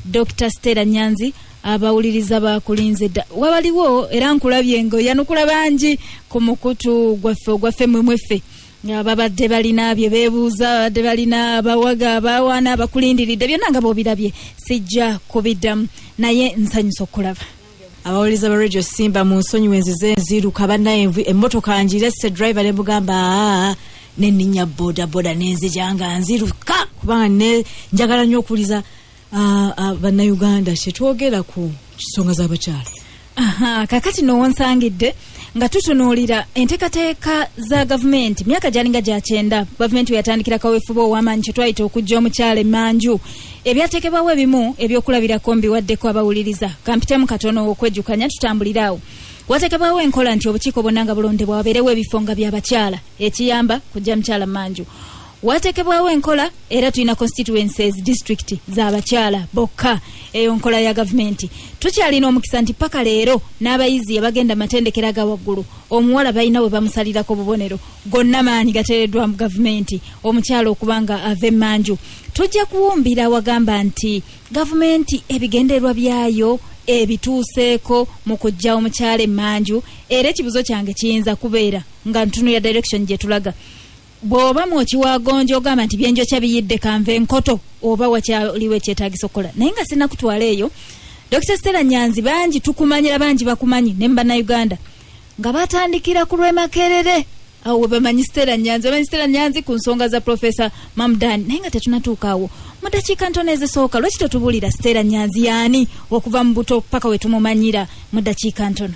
Dr Stella Nyanzi, abawuliriza bakulinze dda. Wabaliwo era nkulabye nga oyanukula bangi ku mukutu gwaffe ogwaffe mwe mweffe, nga babadde balina bye beebuuza, babadde balina abawaga, abawaana, abakulindiridde. Byonna nga bw'obirabye, sijja kubiddamu, naye nsanyusa okulaba. Abawuliriza ba Radio Simba, mu nsonyiwe, nzize nziruka bannaye. Emmotoka ngirese, driver ne mugamba, "Aa," nenninya boda boda nenzija nga nziruka, kubanga ne njagala nnyo okuwuliza bannayuganda kyetwogera ku nsonga z'abakyala. Aha, kakati nowonsangidde nga tutunuulira enteekateeka za gavumenti. Myaka gyalinga gya 90 gavumenti weyatandikira kaweefube ow'amaanyi kyetwayita okujja omukyala emmanju. Ebyateekebwawo ebimu ebyokulabirako mbiwaddeko abawuliriza, kampitemu katono okwejjukanya tutambulire awo. Wateekebwawo enkola nti obukiiko bwonna nga bulondebwa wabeerewo ebifo nga byabakyala, ekiyamba kujja mukyala mmanju. Wateekebwawo enkola era tulina constituencies, district z'abakyala bokka. Eyo nkola ya gavumenti. Tukyalina omukisa nti paka leero n'abayizi abagenda matendekero aga waggulu, omuwala balina we bamusalirako obubonero. Gonna maanyi gateereddwa mu gavumenti omukyala okuba nga ava emmanju. Tujja kuwumbira wagamba nti gavumenti ebigendererwa byayo ebituuseeko mu kujja omukyala emmanju. Era ekibuzo kyange kiyinza kubeera nga ntunuya direction gye tulaga, bw'oba mwokiwagonja ogamba nti byenjokya biyidde, kanva enkoto, oba wakyaliwo ekyetagisa okukola? Naye nga sinakutwala eyo, Dr Stella Nyanzi, bangi tukumanyira, bangi bakumanyi ne mu Bannayuganda nga batandikira ku lw'Emakerere, awo we bamanyi Stella Nyanzi, bamanyi Stella Nyanzi ku nsonga za Profesa Mamdani. Naye nga tetunatuuka awo, mu dakiika ntono ezisooka, lwaki totubuulira Stella Nyanzi yaani okuva mu buto paka we tumumanyira, mu dakiika ntono?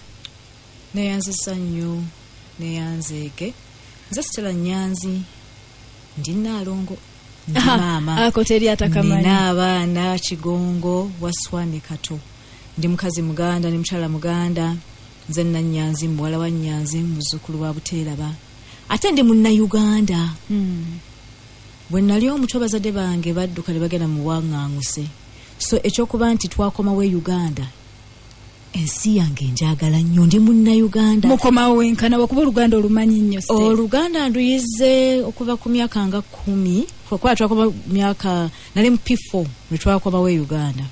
Neyanzisa nnyo, neyanzeege. Nze Stella Nyanzi, ndi Nnaalongo, ndi maama. Ako teri atakamanyi. Nina abaana Kigongo, Waswa ne Kato. Ndi mukazi Muganda, ndi mukyala Muganda. Nze Nannyanzi, muwala wa Nyanzi, muzzukulu wa Buteeraba, ate ndi Munnayuganda. Bwe nali omuto, bazadde bange badduka ne bagenda mu waŋŋanguse, so ekyokuba nti twakomawo e Uganda, ensi yange njagala nnyo, ndi Munnayuganda. Mukomawo wenkana wakuba Oluganda olumanyi nnyo, Stella? Oluganda nduyize okuva ku myaka nga 10, kuba twakoma myaka nali mu P4 lwe twakomawo e Uganda.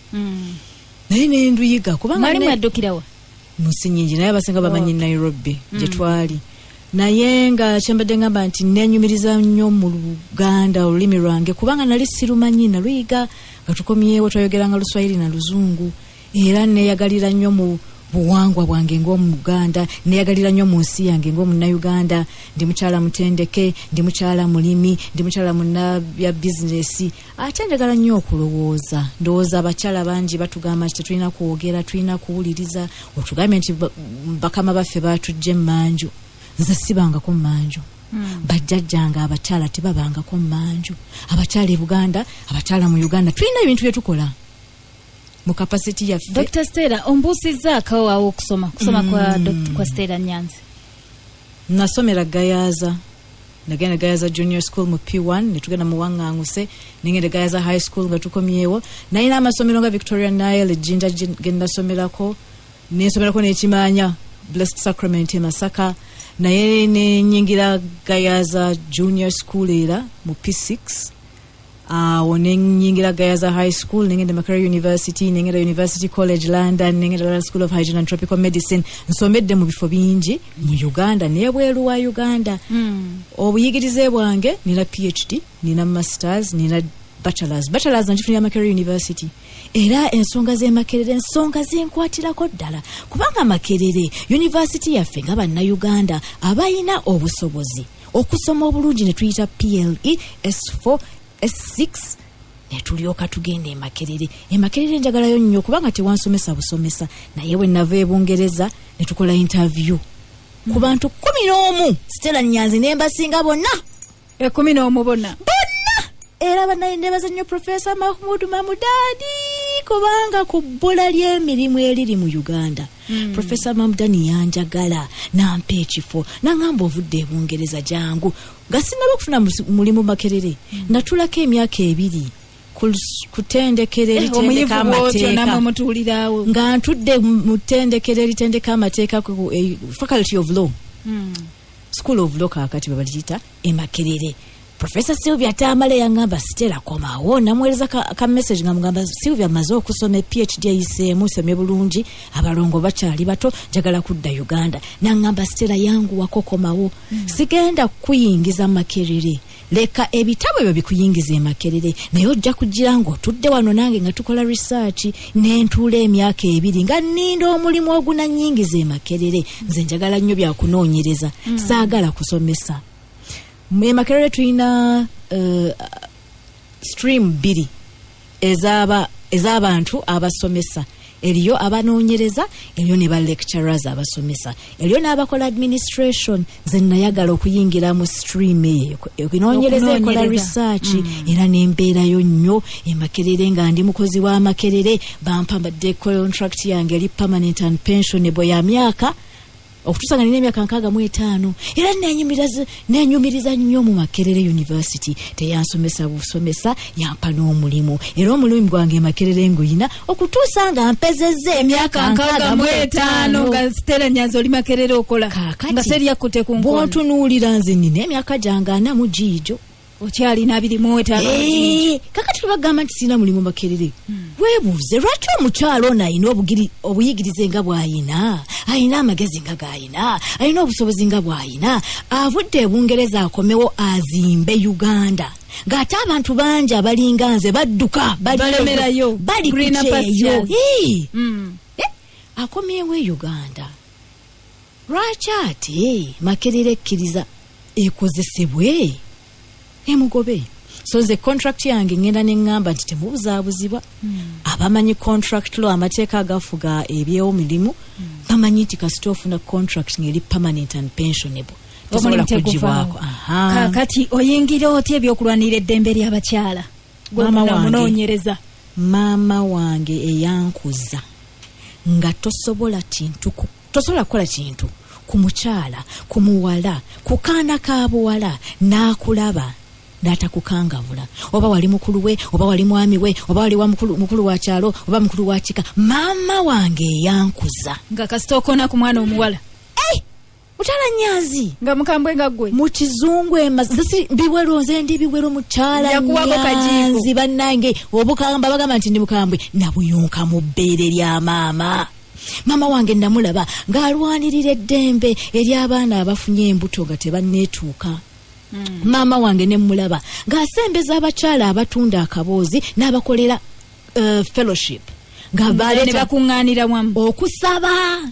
Naye nenduyiga kubanga Mwali mwaddukirawa? Mu nsi nyingi, naye abasinga bamanyi Nairobi gye twali. Naye nga kyembadde ngamba nti nenyumiriza nnyo mu Luganda, olulimi lwange, kubanga nali sirumanyi, naluyiga nga tukomyewo. Twayogeranga Luswayiri na Luzungu. Era neyagalira nnyo mu buwangwa bwange ng'Omuganda, neyagalira nnyo mu nsi yange ng'Omunnayuganda. Ndi mukyala mutendeke, ndi mukyala mulimi, ndi mukyala munnabya bizinesi, ate njagala nnyo okulowooza. Ndowooza abakyala bangi batugamba nti tetulina kwogera, tulina kuwuliriza. Otugambye nti bakama baffe batujja emmanju. Nze sibangako mmanju. Bajjajjange abakyala tebabangako mmanju. Abakyala e Buganda, abakyala mu Uganda, tulina ebintu bye tukola mu capacity yaffe. Dr Stella, ombuusizzaako awo okusoma, kusoma kwa kwa Stella Nyanzi. Nasomera Gayaza, nagenda Gayaza Junior School mu P1, netugenda mu waŋŋanguse, nengenda Gayaza High School nga tukomyewo. Nalina amasomero nga Victoria Nile Ejjinja ge nasomerako, nensomerako n'ekimanya Blessed Sacrament e Masaka. Naye nenyingira Gayaza Junior School era mu P6, awo nenyingira Gayaza High School, nengenda Makerere University, nengenda University College London, nengenda London School of Hygiene and Tropical Medicine. Nsomedde mu bifo bingi mu Uganda nebweru wa Uganda. Obuyigirize bwange, nina PhD, nina masters, nina bachelors. Bachelors ngifunira Makerere University. Era ensonga z'e Makerere ensonga zinkwatirako ddala, kubanga Makerere University yaffe nga Bannayuganda abalina obusobozi okusoma obulungi ne tuyita PLE, S4, S6, ne tulyoka tugenda e Makerere. E Makerere njagalayo nnyo kubanga tewansomesa busomesa, naye bwe nava e Bungereza ne tukola interview ku bantu 11, Stella Nyanzi ne mbasinga bonna. 11 bonna? Bonna. Era banaye nebaza nnyo Profesa Mahmud Mamdani, kubanga ku bbula ly'emirimu eriri mu Uganda, Profesa Mamdani yanjagala nampa ekifo, naŋŋamba, "Ovudde e Bungereza, jangu." Nga sinnaba okufuna mulimu Makerere, natulako emyaka 2 ku ttendekero eritendeka Omuyivu bwotyo namwe amateeka. Mutuulirawo. Nga ntudde mu ttendekero eritendeka amateeka ku Faculty of Law, School of Law kaakati bwe baliyita, e Makerere. Professor Sylvia Tamale yaŋŋamba, "Stella, komawo." Namuweereza ka message nga mugamba, "Sylvia, maze okusoma, PhD eyiseemu, somye bulungi, abalongo bakyali bato, njagala kudda Uganda." Naŋŋamba, "Stella, yanguwako, komawo. Sigenda kukuyingiza Makerere, leka ebitabo ebyo bikuyingiza e Makerere, naye ojja kugira ng'otudde wano nange nga tukola research." Nentuula emyaka 2 nga nninda omulimu ogunanyingiza e Makerere. Nze njagala nnyo byakunoonyereza, saagala kusomesa. E Makerere tulina stream bbiri ez'abantu abasomesa. Eriyo abanoonyereza, eriyo ne ba lecturers abasomesa, eriyo n'abakola administration. Nze nayagala okuyingira mu stream eyo enoonyereza, ekola Okunoonyereza. research. Era nembeerayo nnyo e Makerere nga ndi mukozi wa Makerere. Bampa mbadde contract yange eri permanent and pensionable ya myaka okutuusa nga nina emyaka 65. Era nenyumiriza nnyo mu Makerere University. Teyansomesa busomesa, yampa n'omulimu, era omulimu gwange e Makerere nguyina okutuusa nga mpezezza emyaka 65 nga Stella Nyanzi oli Makerere okola. Kaakati, nga teryakutte ku nkono. Bw'otunuulira nze nina emyaka gyange 40 mu giijo. Okyalina 25. Kakati tebagamba nti sirina mulimu Makerere, weebuuze lwaki omukyalo ono alina obuyigirize nga bw'ayina, alina amagezi nga g'ayina, alina obusobozi nga bw'ayina, avudde e Bungereza akomewo azimbe Uganda, ng'ate abantu bangi abalinga nze badduka Balemerayo. bali ku Greener kyeyo. pastures. Akomyewo e Uganda lwaki ate Makerere ekkiriza ekozesebwe emugobe? So nze contract yange ngenda neŋŋamba nti temubuzaabuzibwa. Abamanyi contract law, amateeka agafuga ebyomirimu, bamanyi nti kasita ofuna contract ng'eri permanent and pensionable, tosobola Omulimu kugibwako. teguvaawo. Aha. Kaakati oyingira otya ebyokulwanirira eddembe ly'abakyala? Gwe Maama wange. munoonyereza. Maama wange eyankuza nga tosobola kintu tosobola kukola kintu ku mukyala, ku muwala, ku kaana ka buwala n'akulaba n'atakukangavula, oba wali mukulu we, oba wali mwami we, oba wali wa mukulu, mukulu wa kyalo, oba mukulu wa kika. Maama wange eyankuza nga kasita okona ku mwana omuwala, Mukyala Nyanzi, nga mukambwe nga ggwe. Mu kizungu biwero, nze ndi biwero, mukyala Yakuwako kajiiko. Nyanzi. Bannange, obukamba bagamba nti ndi mukambwe, nabuyonka mu bbeere lya maama. Maama wange namulaba ng'alwanirira eddembe ery'abaana abafunye embuto nga tebanneetuuka. Maama wange nemulaba ng'asembeza abakyala abatunda akaboozi n'abakolera fellowship nga ne baleeta bakuŋŋaanira wamu okusaba,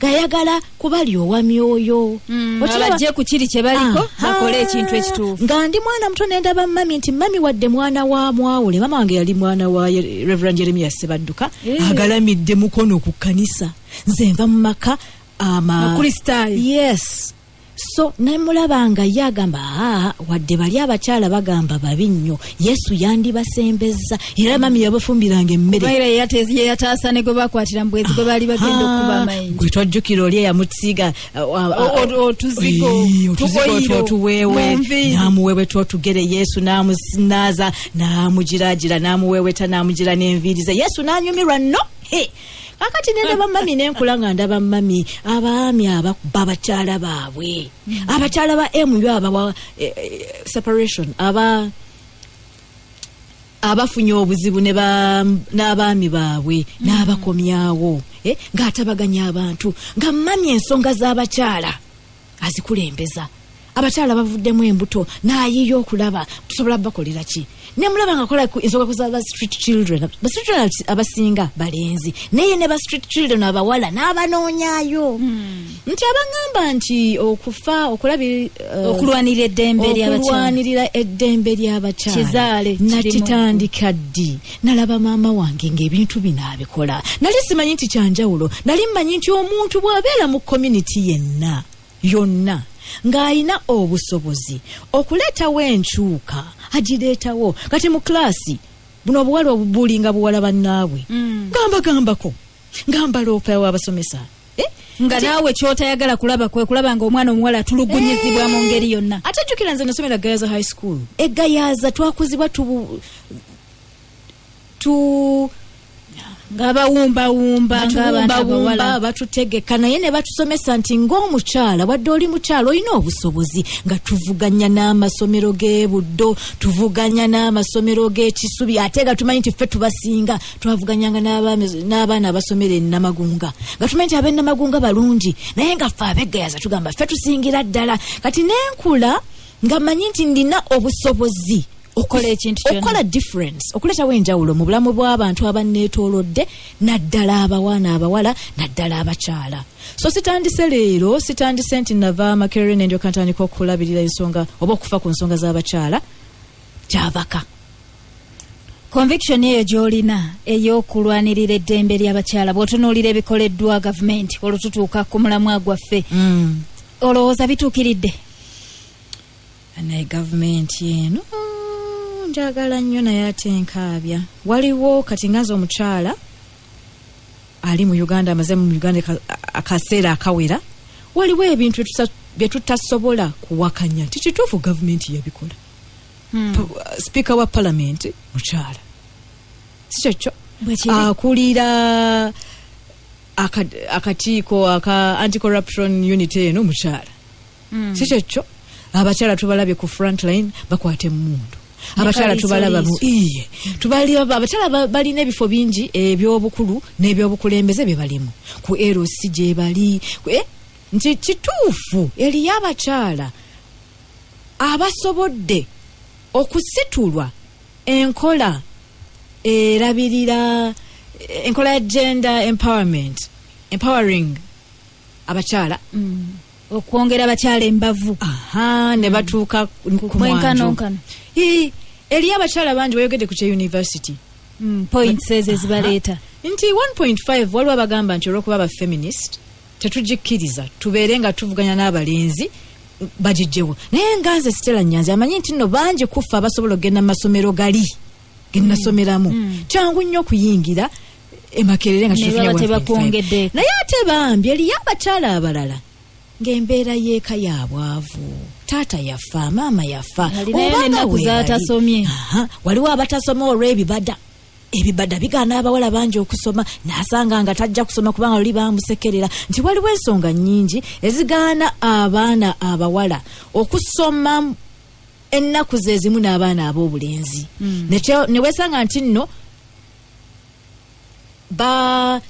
ng'ayagala kubalyowa myoyo. Okiraba? Abajje ku kiri kye baliko, bakole ekintu ekituufu. Nga ndi mwana muto nendaba mami nti mami wadde mwana wa mwawule, mama wange yali mwana wa Reverend Jeremiah Sebadduka, agalamidde mukono ku kkanisa. Nze nva mu maka ama Makristaayo. Yes, so nemulaba nga ye agamba, aa, wadde bali abakyala bagamba babi nnyo, Yesu yandibasembeza. Era mami yabafumbiranga emmere. Kubaira ye yataasa ne gwe bakwatira mu bwezi gwe baali bagenda okukuba amayinja. Gwe twajjukira oli eyamusiiga Otuzigo, otuzigo tugoyiro, otuweewe, mu nviiri. N'amuweeweta otugere, Yesu n'amunaaza, n'amugiragira, n'amuweeweta, n'amugira n'enviiri ze, Yesu n'anyumirwa nno. He! Kakati nendaba mami, nenkula nga ndaba mami abaami abakuba abakyala baabwe, abakyala ba mu abawa separation, aba abafunye obuzibu ne n'abaami baabwe n'abakomyawo, ng'atabaganya abantu, nga mami ensonga z'abakyala azikulembeza. Abakyala bavuddemu embuto n'ayiiya okulaba tusobola bakolera ki. Nemulaba nga akola ensonga ku za ba street children. Ba street children abasinga balenzi, naye ne ba street children abawala n'abanoonyaayo. Nti abaŋŋamba nti okufa okulabi Okulwanirira eddembe ly'abakyala. Okulwanirira eddembe ly'abakyala Kizaale kirimu. Nakitandika ddi? Nalaba maama wange ng'ebintu bino abikola. Nali simanyi nti kyanjawulo. Nali mmanyi nti omuntu bw'abeera mu community yenna yonna ng'alina obusobozi okuleetawo enkyuka, agireetawo. Kati mu klaasi buno obuwala obubulinga buwala bannaabwe, ngambagambako, ngambaloopa abasomesa. Eh? Nga naawe kyotayagala kulaba kwe kulaba nga omwana omuwala atulugunyizibwa mu ngeri yonna. Ate jjukira nze nasomera Gayaza High School. E Gayaza twakuzibwa tubu tu Nga bawumbawumba ng'abantu batuwumbawumba, abawala. Batutegeka, naye ne batusomesa nti ng'omukyala, wadde oli mukyala, olina obusobozi. Nga tuvuganya n'amasomero g'ebuddo, tuvuganya n'amasomero g'ekisubi, ate nga tumanyi nti ffe tubasinga. Twavuganyanga n'abaana abasomera enamagunga, nga tumanyi nti ab'enamagunga balungi, naye nga ffe ab'eggayaza tugamba ffe tusingira ddala. Kati nenkula nga manyi nti ndina obusobozi okukola ekintu kyonna. Okukola difference, okuleetawo enjawulo mu bulamu bw'abantu abanneetoolodde, naddala abawaana abawala, naddala abakyala. So sitandise leero, sitandise nti nava Makerere nendyoka ntandika okulabirira ensonga oba okufa ku nsonga z'abakyala. Kyavaka. Conviction eyo gy'olina ey'okulwanirira eddembe ly'abakyala, bw'otunuulira ebikoleddwa gavumenti, olwo tutuuka ku mulamwa gwaffe, olowooza bituukiridde? Naye gavumenti eno njagala nnyo, naye ate nkaabya. Waliwo kati nga nze omukyala ali mu Uganda, amaze mu Uganda akaseera akawera, waliwo ebintu bye tutasobola kuwakanya nti kituufu gavumenti yabikola. Sipiika wa palamenti mukyala, si kyekyo? Bwe kiri. Akulira akakiiko aka anti-corruption unit eno mukyala, si kyekyo? Abakyala tubalabye ku frontline bakwata emmundu, abakyala tubalaba mu iye tubali abakyala balina ebifo bingi ebyobukulu n'ebyobukulembeze bye balimu ku LC gye bali nti kituufu eriyo abakyala abasobodde okusitulwa enkola erabirira enkola ya gender empowerment, empowering abakyala. Okwongera abakyala embavu. Aha, ne batuuka ku mwanjo. Mwenkanonkano. Ii, eriyo abakyala bangi. Wayogedde ku kye university. Points ezo ezibaleeta. Nti 1.5, waliwo abagamba nti olwokuba ba feminist tetugikkiriza, tubeere nga tuvuganya n'abalenzi, bagijjewo. Naye nga nze Stella Nyanzi amanyi nti nno bangi kufa abasobola okugenda mu masomero gali genasomeramu, kyangu nnyo okuyingira emakerere nga Ne tufunye baba 1.5. tebakwongedde. Naye ate bambi eriyo abakyala abalala ng'embeera y'eka yabwavu, taata yafa, maama yafa, Alinayo oba nga n'ennaku weebali. z'atasomye. Aha, waliwo abatasoma olw'ebibada. Ebibada bigaana abawala bangi okusoma, nasanga nga tajja kusoma kubanga luli bamusekerera. Nti waliwo ensonga nnyingi ezigaana abaana abawala okusoma ennaku ze zimu n'abaana ab'obulenzi. Ne weesanga nti nno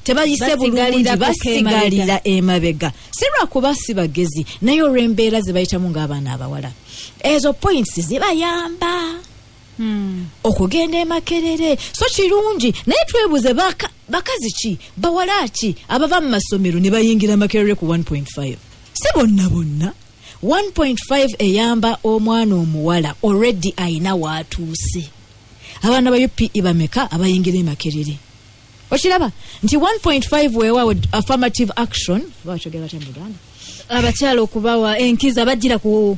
tebayise bulungi, Basigalira ku basigalira emabega, si lwakuba si bagezi, naye olw'embeera ze bayitamu ng'abaana abawala. Ezo points zibayamba okugenda emakerere. So kirungi, naye twebuze bakazi ki, bawala ki abava mu masomero ne bayingira Makerere ku 1.5? Si bonna bonna. 1.5 eyamba omwana omuwala already ayina waatuuse. Abaana ba UPE bameka abayingira emakerere? Okiraba nti 1.5 weewaawo affirmative action, bakyogera batya mu Luganda? Abakyala okubawa enkiza, bajjira ku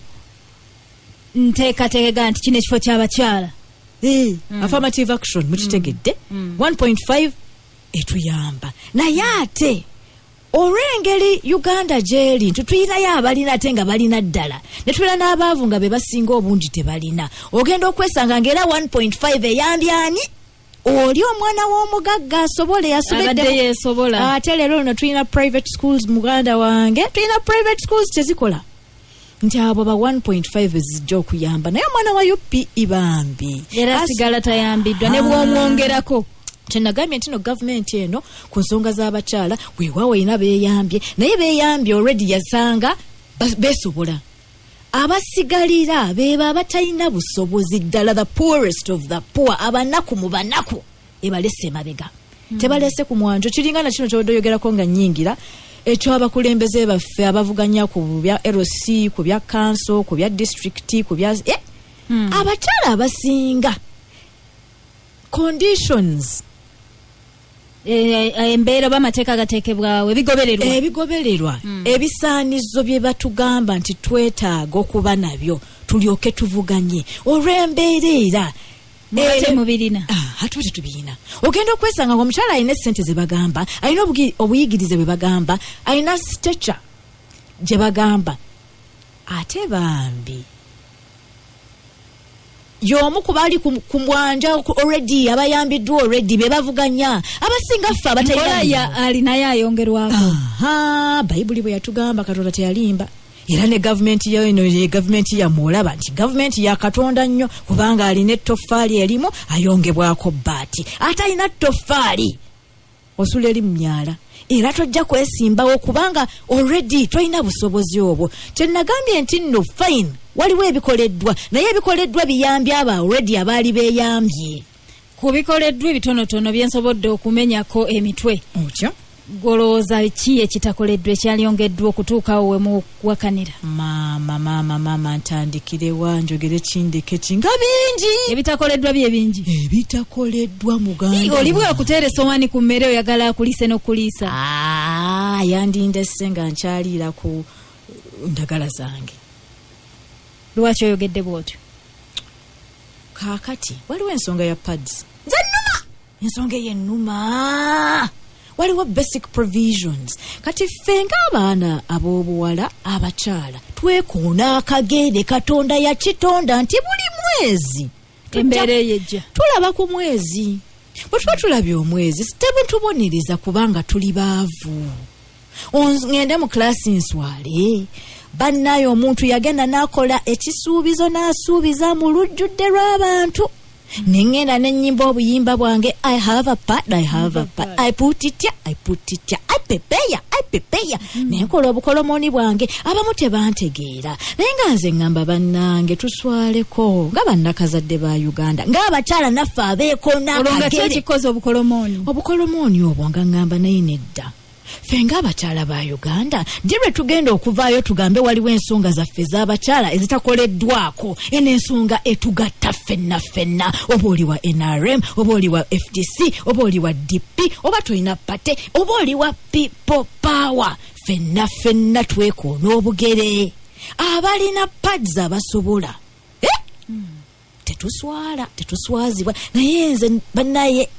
nteekateeka nti kino ekifo ky'abakyala. Affirmative action, mukitegedde? 1.5 etuyamba, naye ate olw'engeri Uganda gyeri nti tuyinayo abalina ate nga balina ddala, ne tubeera n'abaavu nga be basinga obungi tebalina, ogenda okwesanga ngaera 1.5 eyambyani oli omwana w'omugagga asobole abadde yeesobola. Ate leero luno tulina private schools, muganda wange, tulina private schools tezikola nti abo ba 1.5 ezijja okuyamba, naye omwana wa UPE bambi era asigala tayambiddwa ne bw'omwongerako. Kyenagambye nti no gavumenti eno ku nsonga z'abakyala weewaawo erina beeyambye, naye beeyambye already yasanga beesobola. Abasigalira beebo abatalina busobozi ddala, the poorest of the poor, abanaku mu banaku, ebalese emabega, tebalese ku mwanjo. Kiringa na kino kyobadde oyogerako nga nnyingira, ekyo abakulembeze baffe abavuganya ku bya LC, ku bya council, ku bya district, ku bya abakyala abasinga conditions, Embeera oba amateeka agateekebwawo, ebigobererwa. Ebigobererwa, ebisaanizo bye batugamba nti twetaaga okuba nabyo tulyoke tuvuganye, olw'embeera era Muba temubirina. Ah, tuba tetubirina. Ogenda okwesanga nga omukyala alina esente ze bagamba, alina obuyigirize bwe bagamba, alina stature gye bagamba, ate bambi Y'omu ku bali ku mwanja already abayambiddwa, already be bavuganya abasinga ffe abatalina. Nkola ya alinayo ayongerwako. Aha, Bayibuli bwe yatugamba, Katonda teyalimba, era ne gavumenti eno ye gavumenti yammwe. Olaba nti gavumenti ya Katonda nnyo, kubanga alina ettoffaali erimu ayongebwako baati, ate alina ttoffaali osula eri mu myala, era tojja kwesimbawo kubanga already tolina busobozi obwo. Kyenagambye nti nno fine, waliwo ebikoleddwa, naye ebikoleddwa biyambye abo already abaali beeyambye. Ku bikoleddwa ebitonotono byensobodde okumenyako emitwe, otyo golowooza ki ekitakoleddwa ekyalyongeddwa okutuukawo we muwakanira? Maama, maama, maama, ntandikirewa? Njogere kindeke ki nga bingi. Ebitakoleddwa bye bingi. Ebitakoleddwa, muganda Oli bwe akuteera esowaani ku mmere, oyagala akulise n'okuliisa. Ah, yandindese nga nkyaliira ku ndagala zange. Lwaki oyogedde bw'otyo? Kaakati waliwo ensonga ya pads. Nze nnuma ensonga eyo, ennuma. Waliwo basic provisions. Kati ffe ng'abaana ab'obuwala, abakyala, twekoona akagere. Katonda yakitonda nti buli mwezi embeera eyo ejja. Tulaba ku mwezi. Bwe tuba tulabye omwezi, tebutubonereza kubanga tuli baavu. Ŋŋende mu kilasi nswale? Bannaye, omuntu yagenda n'akola ekisuubizo, n'asuubiza mu lujjudde lw'abantu, neŋŋenda nenyimba obuyimba bwange, "I have a pad, I have a pad, I put it here, I put it here, I prepare, I prepare," nenkola obukolomoni bwange. Abamu tebantegeera, naye nga nze ŋŋamba, bannange, tuswaleko nga bannakazadde ba Uganda, ng'abakyala naffe abeekona Olwo nga ki akagere. Ekikoze obukolomooni? Obukolomooni obwo nga ŋŋamba, naye nedda, ffe ng'abakyala ba Uganda, ddi lwe tugenda okuvaayo tugambe waliwo ensonga zaffe ez'abakyala ezitakoleddwako? Eno ensonga etugatta ffenna ffenna, oba oli wa NRM, oba oli wa FDC, oba oli wa DP, oba tolina party, oba oli wa People Power, ffenna ffenna twekoona obugere. Abalina pads abasobola, eh? Tetuswala, tetuswazibwa. Naye nze bannaye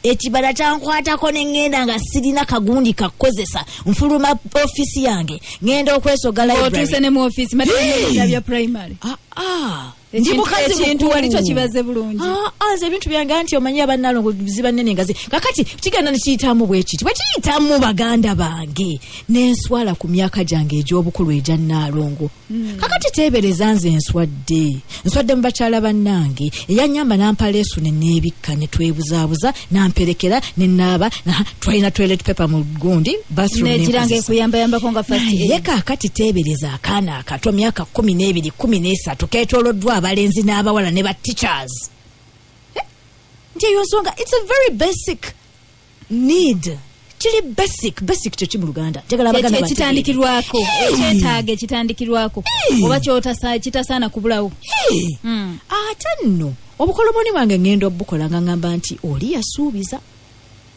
ekibala kyankwatako, neŋŋenda nga sirina kagundi kakukozesa, nfuluma ofiisi yange, ŋŋenda okwesoga Otuuse library. Ne mu ofiisi matebya bya primary. Ah, ah. Ndi mukazi Ekintu mukulu. wali tokibaze bulungi. Ah, ah, nze ebintu byange anti omanyi abannalongo ziba nnene nga kakati kigenda nekiyitamu bwe kiti, bwe kiyitamu, baganda bange, nenswala ku myaka gyange egy'obukulu egya nnaalongo. Kakati teebereza nze nswadde, nswadde mu bakyala bannange. Eyanyamba nampa leesu ne neebikka, ne twebuzaabuza, namperekera nenaaba, twalina toilet paper mu gundi bathroom, Negira nga nenkozesa. ekuyambayambako nga first Naye aid. kaakati teebereza akaana akato, myaka 12, 13, keetooloddwa abalenzi n'abawala ne ba teachers. Eh, nti eyo nsonga, it's a very basic need, kiri basic. Basic kyeki mu Luganda? Njagala Abaganda bategeere. Ekitandikirwako, ekyetaaga ekitandikirwako, oba kitasaana kubulawo. Eh, ate nno obukolomoni bwange ŋŋenda obukola nga ŋŋamba nti oli yasuubiza.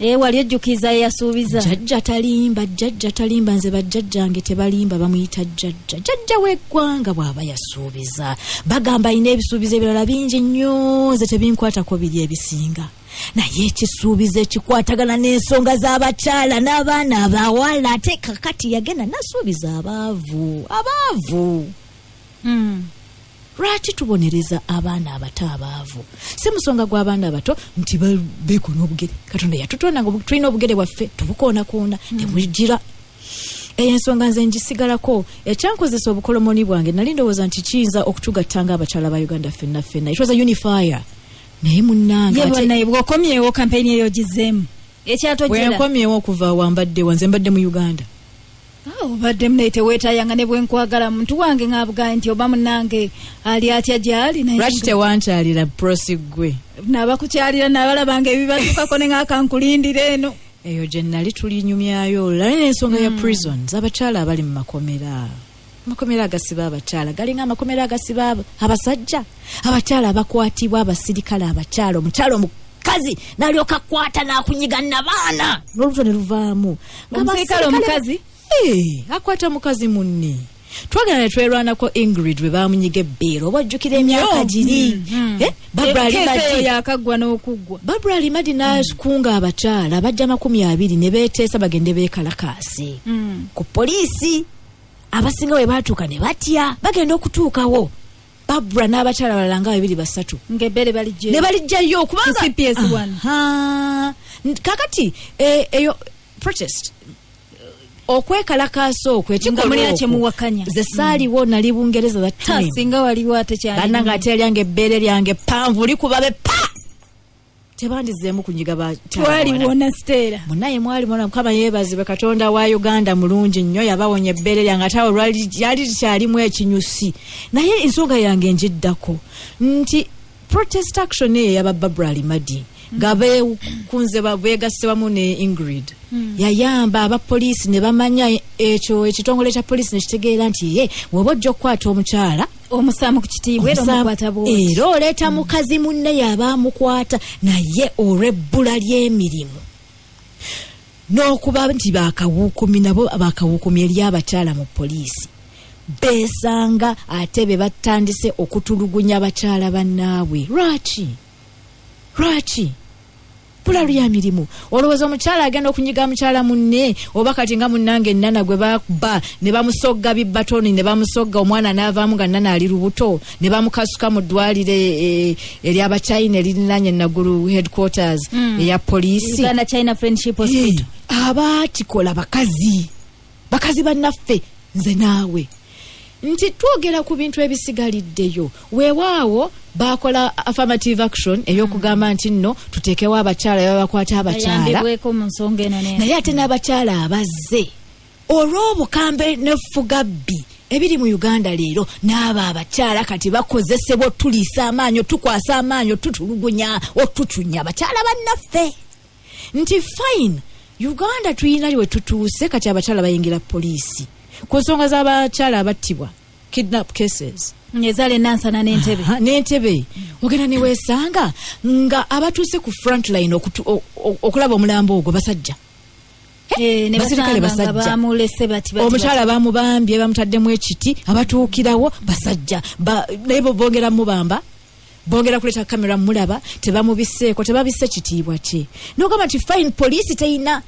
Eh, wali ojjukiza eyasuubiza. Jjajja talimba, jjajja talimba. Nze bajjajjange tebalimba, bamuyita jjajja, jjajja w'eggwanga. Bw'aba yasuubiza, bagamba alina ebisuubizo ebirala bingi nnyo, nze tebinkwatako biri ebisinga, naye ekisuubizo ekikwatagana n'ensonga z'abakyala n'abaana abawala, ate kakati yagenda nasuubiza abaavu, abaavu. Lwaki tubonereza abaana abato abaavu? Si musonga gw'abaana abato nti beekoona obugere. Katonda yatutonda nga tulina obugere bwaffe, tubukoonakoona tebugira. Eyo ensonga nze ngisigalako. Ekyankozesa obukolomoni bwange, nali ndowooza nti kiyinza okutugatta nga abakyala ba Uganda ffenna ffenna. It was a unifier, naye munnange Ye bwannaye, bw'okomyewo kampeyini eyo ogizzeemu ekyatojera. Bwenkomyewo okuva wambadde wanze, mbadde mu Uganda. Ah, obadde munaye teweetayanga ne bwenkwagala muntu wange ngaabugaa nti oba munange ali atya gyali naye. Lwaki tewankyalira prosi gwe? Nabakukyalira, nabalabanga ebibatukako ne ngaakankulindira eno. Eyo gye nali tulinyumyayo olulala n'ensonga ya prisons, abakyala abali mu makomera, amakomera agasiba abakyala galinga amakomera agasiba abasajja. Abakyala abakwatibwa abasirikale, abakyala, omukyala omukazi n'alyoka akwata n'akunyiga nabaana n'olubuto ne luvaamu. Nga Omusirikale omukazi? Eh, akwata mukazi munne. Twagenda ne twerwanako Ingrid bwe bamunyiga ebbeera, oba ojjukira emyaka Nnyo. giri. Eh, Barbara Keesi eyo Limadi. yakaggwa n'okuggwa. Barbara Limadi n'akunga abakyala bajja 20 ne beeteesa bagende beekalakaase ku poliisi. Abasinga bwe baatuuka ne batya, bagenda okutuukawo. Babra n'abakyala balala nga babiri basatu ng'ebbeere balijjayo ne balijjayo kubanga Ku CPS1. Aha. Kakati eyo protest, okwekalakaasa okwo, Nga mulina kye muwakanya. Nze saaliwo, nali Bungereza that Ha, time. singa waliwo ate kyali Bannange, ate eryange ebbeere lyange panvu likuba be pa, tebandizeemu kunyiga bakyala bawala. Twaliwona, Siteera. Munaye mwalimona. Mukama yeebazibwe, Katonda wa Uganda mulungi nnyo, yabawonya ebbeere lyange ate awo lyali likyalimu ekinyusi. Naye ensonga yange njiddako nti protest action eyo eyaba Babra Alimadi nga bekunze, begasse wamu ne Ingrid, yayamba abapoliisi ne bamanya ekyo ekitongole kya poliisi nekitegeera nti ye woba ojja okukwata omukyala, omusaamu ku kitiibwa era omukwata bwoti. Era oleeta mukazi munne yaba amukwata. Naye olw'ebbula ly'emirimu n'okuba nti bakawuukumi, nabo bakawuukumi eri abakyala mu poliisi, beesanga ate be batandise okutulugunya abakyala bannaabwe. Lwaki? Lwaki bbula lya mirimu? Olowooza omukyala agenda okunyiga mukyala munne? Oba kati nga munnange Nana gwe bakuba ne bamusogga bibatoni, ne bamusogga omwana n'avaamu nga Nana ali lubuto, ne bamukasuka mu ddwaliro eryabachina eririnanye Naguru headquarters eya poliisi. Uganda China Friendship Hospital. Abaakikola bakazi, bakazi bannaffe, nze naawe, nti twogera ku bintu ebisigaliddeyo. Weewaawo bakola affirmative action ey'okugamba nti nno tuteekewo abakyala babakwata abakyala, bayambibweko mu nsonga eno n'eno. Naye ate n'abakyala abazze olw'obukambe nefugabbi ebiri mu Uganda leero, n'abo abakyala kati bakozesebwa otuliisa amaanyi, otukwasa amaanyi, otutulugunya, otucunya abakyala bannaffe. Nti fine, Uganda tuyina we tutuuse kati, abakyala bayingira poliisi. Ku nsonga z'abakyala abattibwa, kidnap cases, ezaala Enansana n'Entebe. Aha, n'Entebe, ogenda neweesanga nga abatuuse ku frontline okulaba omulambo ogwo basajja. Ne basirikale basanga nga basajja. Bamulese bati bati. Omukyala bamubambye, bamutaddemu ekiti, abatuukirawo basajja. Naye bo bongera mubamba, bongera kuleeta kamera mulaba, tebamubiseeko, tebabise kitiibwa kye. Nogamba nti fine, poliisi teyina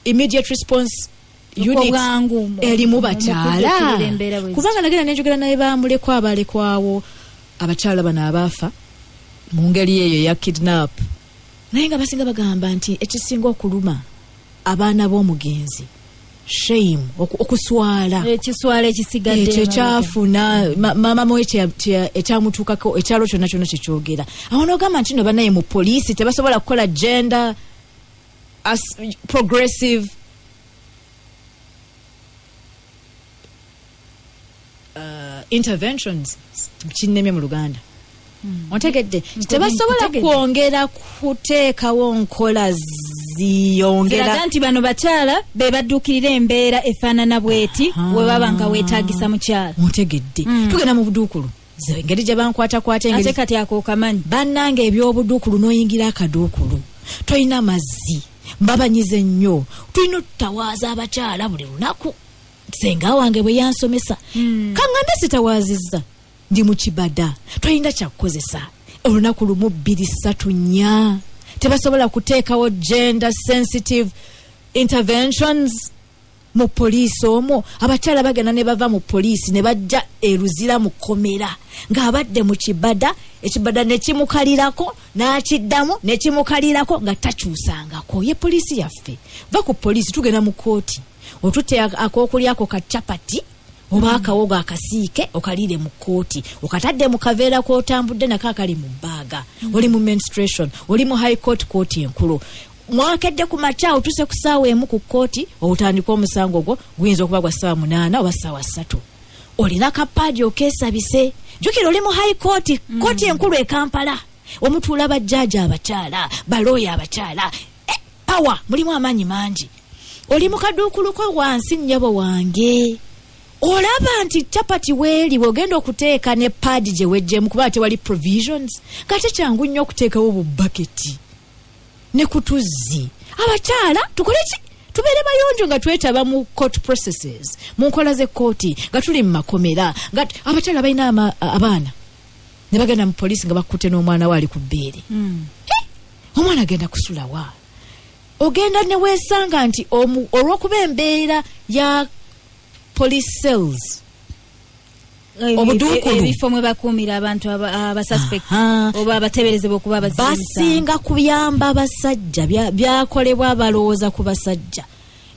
immediate response unit obwangu erimu mu bakyala? kuddukirira embeera bwe Kubanga nagenda nenjogera naye bamulekwa, abalekwawo abakyala bano abaafa mu ngeri eyo eya kidnap, naye nga basinga bagamba nti ekisinga okuluma abaana b'omugenzi, shame, okuswala, ekiswala ekisigadde ekyo emabega. Ekyafuna maama we ekyamutuukako, ekyalo kyonna kyonna kyekyogera. Awo nogamba nti no banaye mu poliisi tebasobola kukola gender as progressive interventions. Kinnemye mu Luganda, ontegedde? Tebasobola Nkutegedde. kwongera kuteekawo nkola ziyongera ziraga nti bano bakyala be badduukirira embeera efaanana bweti we baba nga weetaagisa mukyala. Ontegedde? Tugenda mu buduukulu. Ze engeri gye bankwatakwata, engeri Ate kati akookamanyi. Bannange, ebyobuduukulu, n'oyingira akaduukulu tolina mazzi, mbabanyize nnyo. Tulina otutawaaza abakyala buli lunaku. Senga wange bwe yansomesa, kaŋŋambe sitawaazizza, ndi mu kibada, tolina kyakukozesa olunaku lumu, bbiri, ssatu, nnya. Tebasobola kuteekawo gender sensitive interventions mu poliisi omwo? Abakyala bagenda ne bava mu poliisi ne bajja eruzira mu kkomera ng'abadde mu kibada, ekibada ne kimukalirako, n'akiddamu ne kimukalirako nga takyusangako. Ye poliisi yaffe. Va ku poliisi, tugenda mu kooti, otutte ak'okulyako ka capati oba akawogo akasiike, okaliire mu kooti, okatadde mu kaveera k'otambudde nako akali mu bbaaga. Oli mu menstruation, oli mu High Court, kooti enkulu, mwakedde ku makya, otuse ku ssaawa 1 ku kooti, otandika omusango gwo, guyinza okuba gwa ssaawa 8 oba ssaawa 3. Olina kapaadi okeesabise. Jjukira oli mu High Court, kooti enkulu e Kampala, omutuula bajjaaja abakyala, balooya abakyala, power, mulimu amaanyi mangi. Oli mu kaduukuluko wansi, nnyabo wange, olaba nti capati weeri wogenda okuteeka ne paadi gye wejjemu kuba tewali provisions. Kate kyangu nnyo okuteekawo bubaketi ne kutuzzi. Abakyala tukole ki? Tubeere bayonjo nga twetaba mu court processes, mu nkola z'ekkooti, nga tuli mu makomera, nga abakyala balina abaana ne bagenda mu poliisi nga bakutte n'omwana we ali ku bbeere. Omwana agenda kusulawa? Ogenda ne weesanga nti olw'okuba embeera ya police cells Obuduukulu. Ebifo mwe bakuumira abantu abasuspect Aha. oba abateeberezebwa okuba abazzi b'emisango. Basinga kuyamba basajja. Byakolebwa balowooza ku basajja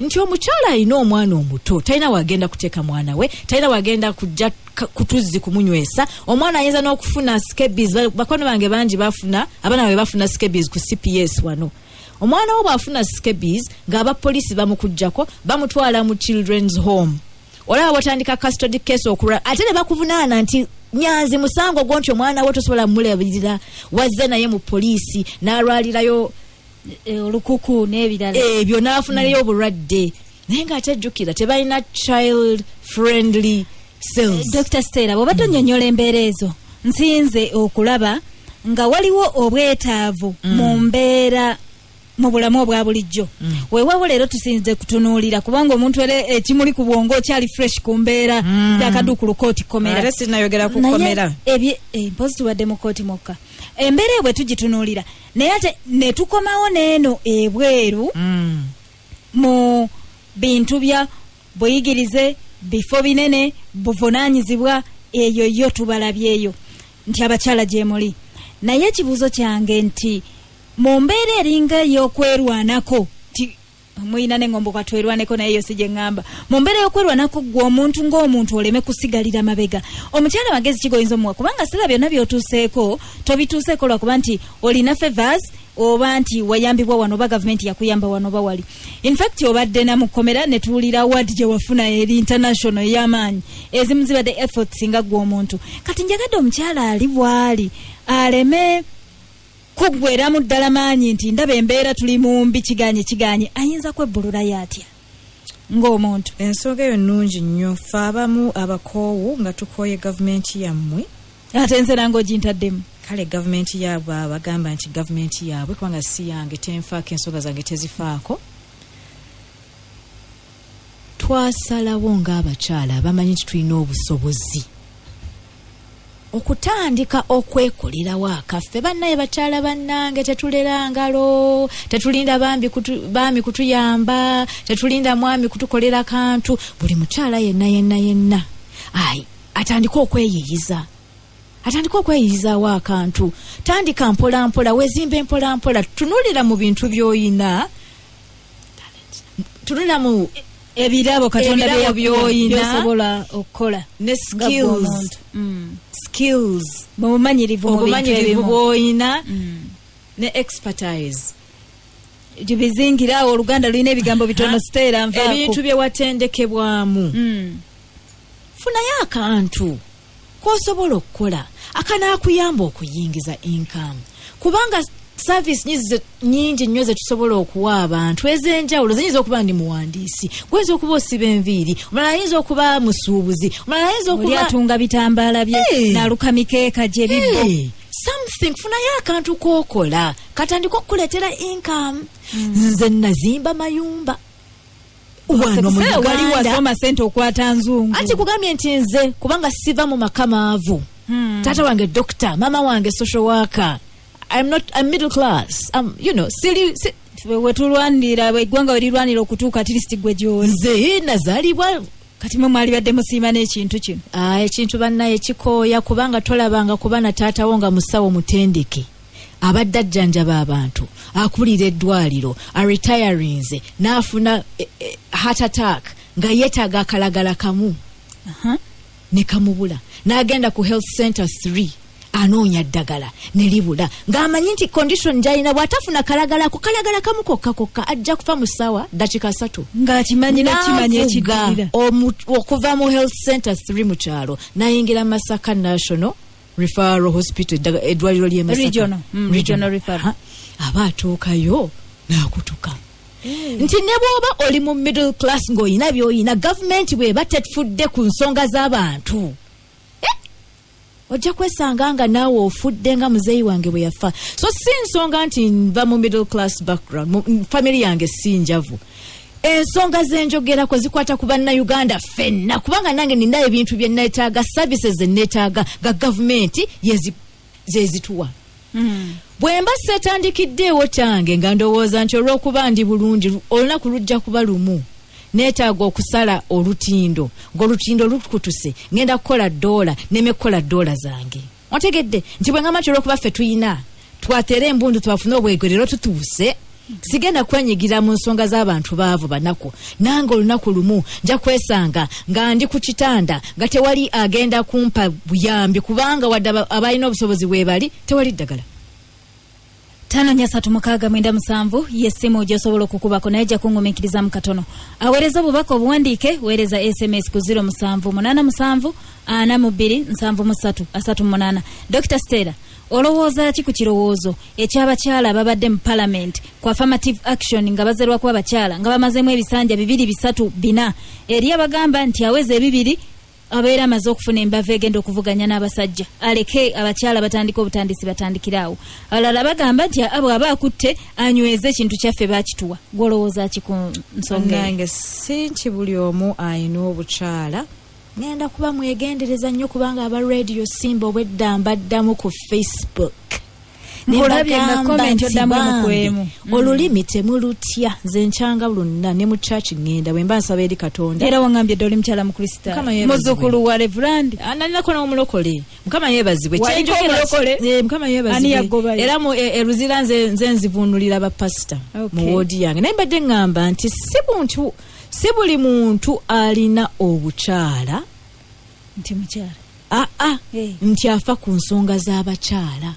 nti omukyala alina omwana omuto, talina wagenda kuteeka mwana we, talina wagenda kujja kutuzzi kumunywesa. Omwana ayinza n'okufuna scabies. Bakwano bange bangi bafuna abaana babe bafuna scabies ku CPS wano. Omwana wo bw'afuna scabies, ng'abapoliisi bamukugjako, bamutwala mu children's home. Olaba watandika custody case okulwa, ate ne bakuvunaana nti Nyanzi musango gwo nti omwana wo tosobola mulabirira, wazze naye mu poliisi n'alwalirayo. Olukuku n'ebirala. Ebyo n'afunayo obulwadde, naye ng'ate jjukira tebalina child friendly cells. Dr Stella, bw'obadde onnyonnyola embeera ezo, nsinze okulaba nga waliwo obwetaavu mu mbeera mu bulamu obwa bulijjo. Weewaawo leero tusinze kutunuulira kubanga omuntu era ekimuli ku bwongo okyali fresh ku mbeera zakaduukulu kooti komera. Ate sinayogera ku Naye komera. Mpozi tubadde mu kooti mwokka. Embeera eyo bwe tugitunuulira, naye ate ne tukomawo n'eno ebweru mu bintu bya buyigirize, bifo binene, buvunaanyizibwa, eyo yo tubalabyeyo nti abakyala gye muli. Naye ekibuuzo kyange nti mu mbeera eringa ey'okwerwanako, ti muyina n'engombo katwerwaneko, naye yo si gye ŋŋamba, mu mbeera y'okwerwanako gwe omuntu ng'omuntu oleme kusigalira mabega, omukyala magezi ki goyinza omuwa? Kubanga sira byonna by'otuuseeko tobituuseeko lwakuba nti olina favors oba nti wayambibwa wano oba gavumenti yakuyamba wano oba wali. In fact, obadde na mukomera ne tuwulira award gye wafuna eri international ey'amaanyi. Ezimu zibadde efforts nga gwe omuntu. Kati njagadde omukyala ali bw'ali aleme kuggweramu ddala maanyi nti ndaba embeera tuli mu mbi, kiganye kiganye, ayinza kwebbululayo atya ng'omuntu? Ensonga eyo nnungi nnyo. Fe abamu abakoowu nga tukooye gavumenti yammwe. Ate nze nange ogintaddemu. Kale gavumenti yaabwe, abagamba nti gavumenti yaabwe, kubanga si yange, tenfaako, ensonga zange tezifaako. Twasalawo ng'abakyala abamanyi nti tulina obusobozi okutandika okwekolerawo akaffe. Bannaye bakyala bannange, tetulera ngalo, tetulinda baami kutuyamba, tetulinda mwami kutukolera kantu. Buli mukyala yenna yenna yenna ai atandike okweyiyiza, atandike okweyiyizaawo akantu. Tandika mpola mpola, wezimba mpola mpola, tunulira mu bintu by'oyina, tunulira mu ebirabo Katonda ebirabo bye yakuwa, by'oyina, by'osobola okukola ne nga gwe skills. omuntu. Skills. Bumanyirivu mu bintu obumanyirivu ebimu bw'oyina ne expertise. Gibizingira awo, oluganda lulina ebigambo bitono. Siteera nvaako. Ebintu bye watendekebwamu. Funayo akantu k'osobola okukola akanaakuyamba okuyingiza income, kubanga service nyingi nnyo ze tusobola okuwa abantu ez'enjawulo. Ziyinza okuba ndi muwandiisi, guyinza okuba osiba enviiri, omulala ayinza okuba musuubuzi, omulala ayinza oli okuba atunga bitambaala bye n'aluka mikeeka gye bibbo. Hey, something, funayo akantu k'okola katandika okukuleetera income. Nze nazimba mayumba wano mu Wali Uganda. wasoma sente okwata nzungu. Anti kugambye nti nze kubanga siva mu maka maavu. Taata wange doctor, mama wange social worker. I'm not, I'm middle class. I'm, sili si, Wetulwanira eggwanga welirwanira okutuuka, at least gwe gyoli. Nze nazaalibwa. Kati mwe mwalibadde musiima n'ekintu kino. Ah, ekintu bannaye kikooya, kubanga tolabanga kuba na taatawo nga musawo mutendeke abadde ajjanjaba abantu, akulira eddwaliro, aretirinze n'afuna heart attack nga yeetaaga akalagala kamu ne kamubula, n'agenda ku health center 3 anoonya ddagala ne libula, ng'amanyi nti condition gy'alina bw'atafuna kalagalako kalagala kamu kokka kokka ajja kufa mu ssaawa dakiika 3. Ng'akimanyi nakimanyi N'avuga ekiddirira. Okuva mu health center 3 mu kyalo n'ayingira Masaka National Referral Hospital, eddwaliro ly'e Masaka. Regional, regional referral. Aha. Aba atuukayo n'akutuka nti ne bw'oba oli mu middle class ng'olina by'olina, gavumenti bw'eba tetufudde ku nsonga z'abantu, ojja kwesanga nga naawe ofudde nga muzeeyi wange bwe yafa. So si nsonga nti nva mu middle class background, family yange si njavu. Ensonga zenjogerako zikwata ku bannayuganda ffenna, kubanga nange nina ebintu bye neetaaga, services ze neetaaga nga gavumenti zezituwa. Bwe mba seetandikiddeewo kyange nga ndowooza nti olw'okuba ndi bulungi, olunaku lujja kuba lumu. Neetaaga okusala olutindo, ng'olutindo lukutuse, ngenda kukola doola, neme kukola doola zange. Otegedde nti bwe ngamba nti olwokuba ffe tuyina twateera embundu, twafune obwegerero, tutuuse, sigenda kwenyigira mu nsonga z'abantu baavu banaku. Nange olunaku lumu nja kwesanga nga ndi ku kitanda nga tewali agenda kumpa buyambi, kubanga wadde abalina obusobozi weebali, tewali ddagala. 543 697 yessimu gyosobola okukubako, naye jja kungumiikirizamu katono. Aweereza obubaka obuwandiike, weereza SMS ku 0787 42 73 38. Dr Stella, olowooza ki ku kirowoozo ekyabakyala ababadde mu parliament ku affirmative action, nga bazerwa kuba bakyala, nga bamazeemu ebisanja bibiri, bisatu, bina, eri abagamba nti aweza ebibiri abeera amaze okufuna embavu egenda okuvuganya n'abasajja, aleke abakyala batandika obutandisi, batandikiraawo? Abalala bagamba nti abo aba akutte anyweze ekintu kyaffe bakituwa. Gwolowooza ki ku nsonga eyo? Nange si nti buli omu ayina obukyala. Ngenda kuba mwegendereza nnyo, kubanga aba Radio Simba obwedda mbaddamu ku Facebook. Ne Nkulabye nga mbagamba comment nti oddamu emu ku bambi, emu. Olulimi temulutya. Nze nkyanga lwonna ne mu church ŋŋenda bwe mba nsaba eri Katonda. Era waŋŋambye dde oli mukyala mukristaayo, Mukama yeebazibwe. muzukulu wa reverend. Ah, nalinako n'omulokole, Mukama yeebazibwe. Waliko omulokole? Eh, Mukama Ani yeebazibwe. yagobayo? Era mu e Luzira nze nzivuunulira bapasita mu woodi yange. Naye mbadde ŋŋamba nti si buli muntu alina obukyala nti mukyala aa nti afa ku nsonga z'abakyala.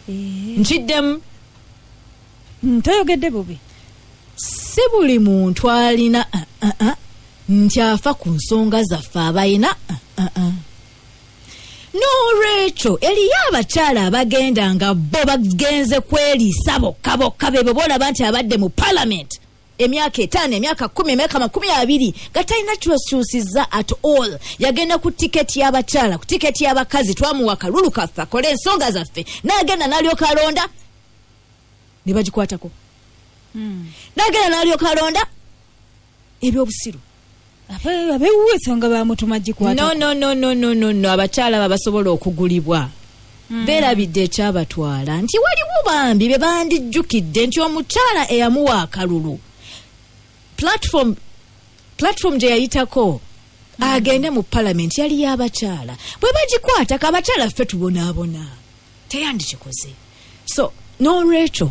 Nkiddemu. Toyogedde bubi. Si buli muntu alina nti afa ku nsonga zaffe abalina N'olwekyo eriyo abakyala abagenda nga bo bagenze kweriisa bokka bokka, bebo boolaba nti abadde mu parliament emyaka 5, emyaka 10, emyaka 20, nga talina kyokyusiza at all. Yagenda ku tiketi y'abakyala, ku tiketi y'abakazi, twamuwa kalulu kaffe akole ensonga zaffe, n'agenda n'alyoka alonda ne bagikwatako, n'agenda n'alyoka alonda ebyobusiru. Abewuwe ensonga bamutuma gikwata. No, no, no, no, no, no, no. Abakyala abo basobola okugulibwa. Beerabidde ekyabatwala, nti waliwo bambi be bandijjukidde nti omukyala eyamuwa akalulu, platform gye yayitako agende mu palamenti yali y'abakyala. Bwe bagikwatako, abakyala ffe tubonaabona, teyandikikoze. So n'olwekyo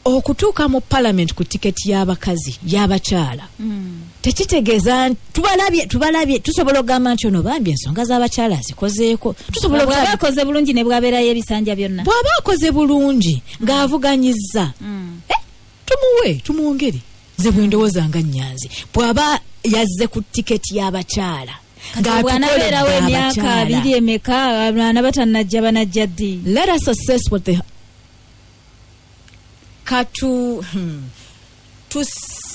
okutuuka mu palamenti ku tiketi y'abakazi, y'abakyala, tekitegeeza tubalabye, tubalabye, tusobola okugamba nti ono bambi ensonga z'abakyala azikozeeko. Tusobola bw'aba okutandika- akoze bulungi ne bwabeerayo ebisanja byonna. Bw'aba akoze bulungi ng'avuganyizza, tumuwe, tumwongere. Nze bwe ndowooza nga Nnyanzi, bw'aba yazze ku tiketi y'abakyala bw'anabeerawo ng'atukoledde emyaka abakyala. 20 emeka, abaana batannajja, banajja ddi? Let us assess what they katu